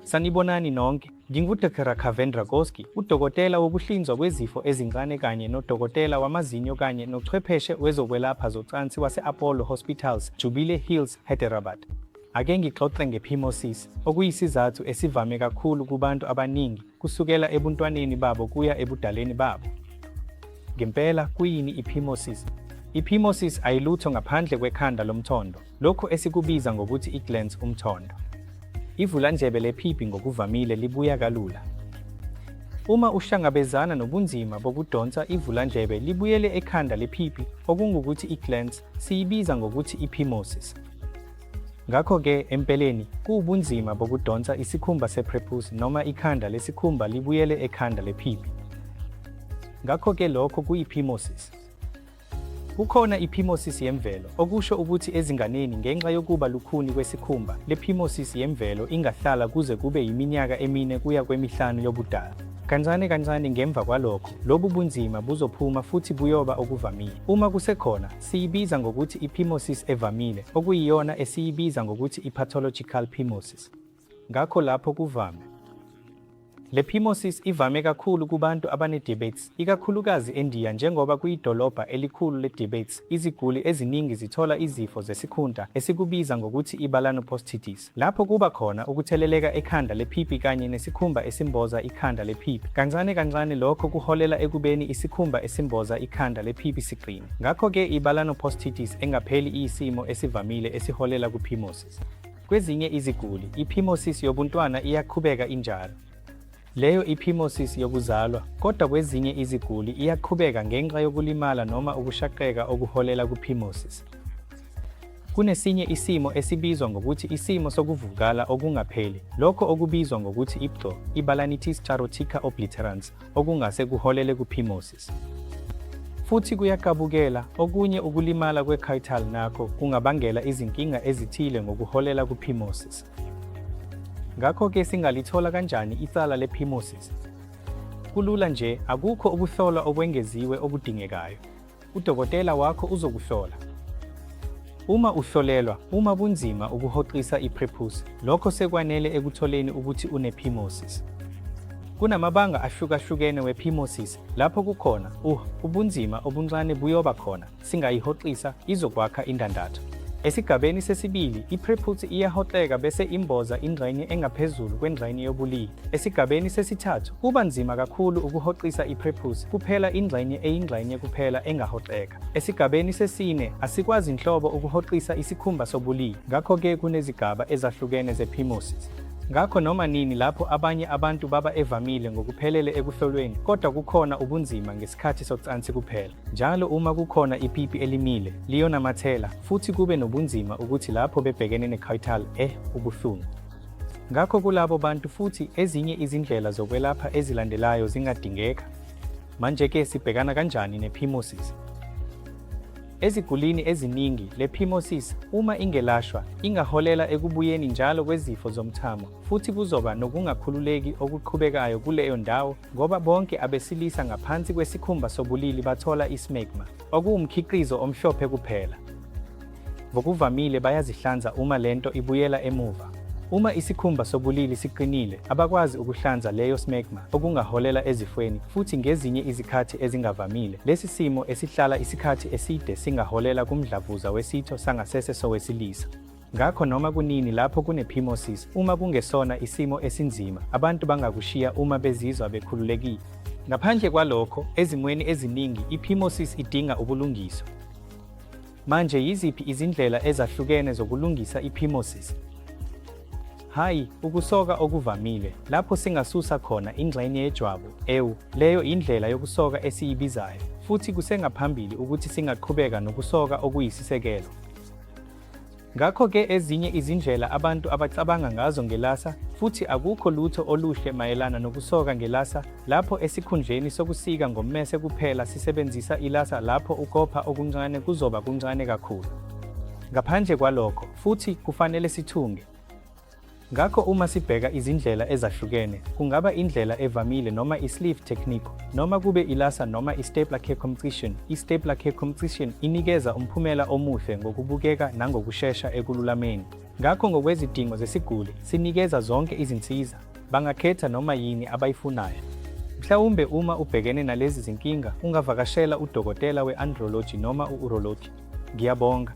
Sanibonani nonke. NginguDr Raghavendra Koski, udokotela wokuhlinzwa kwezifo ezincane kanye nodokotela wamazinyo kanye nochwepheshe wezokwelapha zocansi wase-Apollo Hospitals, Jubilee Hills, Hyderabad. Ake ngixoxe nge-phimosis, okuyisizathu esivame kakhulu kubantu abaningi kusukela ebuntwaneni babo kuya ebudaleni babo. Ngempela, kuyini i-phimosis? I-phimosis ayilutho ngaphandle kwekhanda lomthondo, lokhu esikubiza ngokuthi i-glans umthondo. Ivulandlebe lepipi ngokuvamile libuya kalula. Uma uhlangabezana nobunzima bokudonsa ivulandlebe libuyele ekhanda lepipi, okungukuthi i-glans, siyibiza ngokuthi i-phimosis. Ngakho-ke, empeleni, kuwubunzima bokudonsa isikhumba se-prepuce noma ikhanda lesikhumba libuyele ekhanda lepipi. Ngakho-ke lokho kuyi-phimosis. Kukhona i-phimosis yemvelo, okusho ukuthi ezinganeni ngenxa yokuba lukhuni kwesikhumba, le phimosis yemvelo ingahlala kuze kube yiminyaka emine kuya kwemihlanu yobudala. Kancane kancane ngemva kwalokho, lobu bunzima buzophuma futhi buyoba okuvamile. Uma kusekhona, siyibiza ngokuthi i-phimosis evamile, okuyiyona esiyibiza ngokuthi i-pathological phimosis. Ngakho lapho kuvame. Le phimosis ivame kakhulu kubantu abane-diabetes, ikakhulukazi eNdiya njengoba kuyidolobha elikhulu le-diabetes, iziguli eziningi zithola izifo zesikhunta esikubiza ngokuthi i-balanoposthitis, lapho kuba khona ukutheleleka ekhanda lepipi kanye nesikhumba esimboza ikhanda lepipi. Kancane kancane lokho kuholela ekubeni isikhumba esimboza ikhanda lepipi siqine. Ngakho-ke i-balanoposthitis engapheli iyisimo esivamile esiholela ku-phimosis. Kwezinye iziguli, i-phimosis yobuntwana iyaqhubeka injalo. Leyo i-phimosis yokuzalwa, kodwa kwezinye iziguli iyaqhubeka ngenxa yokulimala noma ukushaqeka okuholela ku-phimosis. Kunesinye isimo esibizwa ngokuthi isimo sokuvuvukala okungapheli, lokho okubizwa ngokuthi i-BCO, i-balanitis xerotica obliterans, okungase kuholele ku-phimosis. Futhi kuyaqabukela, okunye ukulimala kwe-coital nakho kungabangela izinkinga ezithile ngokuholela ku-phimosis. Ngakho-ke singalithola kanjani icala le-phimosis? Kulula nje, akukho ukuhlolwa okwengeziwe okudingekayo. Udokotela wakho uzokuhlola. Uma uhlolelwa, uma kunzima ukuhoxisa i-prepuce, lokho sekwanele ekutholeni ukuthi une-phimosis. Kunamabanga ahlukahlukene we-phimosis, lapho kukhona uh ubunzima obuncane buyoba khona, singayihoxisa, izokwakha indandatho. Esigabeni sesibili, i-prepuce iyahoxeka bese imboza ingxenye engaphezulu kwengxenye yobulili. Esigabeni sesithathu, kuba nzima kakhulu ukuhoxisa i-prepuce, kuphela ingxenye eyingxenye kuphela engahoxeka. Esigabeni sesine, asikwazi nhlobo ukuhoxisa isikhumba sobulili, ngakho-ke kunezigaba ezahlukene ze-phimosis. Ngakho noma nini lapho abanye abantu baba evamile ngokuphelele ekuhlolweni, kodwa kukhona ubunzima ngesikhathi socansi kuphela. Njalo uma kukhona ipipi elimile, liyonamathela, futhi kube nobunzima ukuthi lapho bebhekene ne-coital eh ubuhlungu. Ngakho kulabo bantu futhi ezinye izindlela zokwelapha ezilandelayo zingadingeka. Manje-ke sibhekana kanjani ne-phimosis? Ezigulini eziningi, le phimosis, uma ingelashwa, ingaholela ekubuyeni njalo kwezifo zomthamo, futhi kuzoba nokungakhululeki okuqhubekayo kuleyo ndawo ngoba bonke abesilisa ngaphansi kwesikhumba sobulili bathola i-smegma, okuwumkhiqizo omhlophe kuphela. Ngokuvamile bayazihlanza uma lento ibuyela emuva. Uma isikhumba sobulili siqinile, abakwazi ukuhlanza leyo smegma, okungaholela ezifweni, futhi ngezinye izikhathi ezingavamile, lesi simo esihlala isikhathi eside singaholela kumdlavuza wesitho sangasese sowesilisa. Ngakho noma kunini lapho kune-phimosis, uma kungesona isimo esinzima, abantu bangakushiya uma bezizwa bekhululekile. Ngaphandle kwalokho, ezimweni eziningi i-phimosis idinga ukulungiswa. Manje yiziphi izindlela ezahlukene zokulungisa i-phimosis? Hhayi, ukusoka okuvamile, lapho singasusa khona ingxenye yejwabu, ewu, leyo indlela yokusoka esiyibizayo, futhi kusengaphambili ukuthi singaqhubeka nokusoka okuyisisekelo. Ngakho-ke ezinye izindlela abantu abacabanga ngazo ngelasa, futhi akukho lutho oluhle mayelana nokusoka ngelasa, lapho esikhundleni sokusika ngommese kuphela sisebenzisa ilasa lapho ukopha okuncane kuzoba kuncane kakhulu. Ngaphandle kwalokho, futhi kufanele sithunge. Ngakho uma sibheka izindlela ezahlukene, kungaba indlela evamile noma i-sleeve technique, noma kube ilasa noma i-stapler circumcision, i-stapler circumcision inikeza umphumela omuhle ngokubukeka nangokushesha ekululameni. Ngakho ngokwezidingo zesiguli, sinikeza zonke izinsiza. Bangakhetha noma yini abayifunayo. Mhlawumbe uma ubhekene nalezi zinkinga, ungavakashela udokotela we-andrology noma u-urology. Ngiyabonga.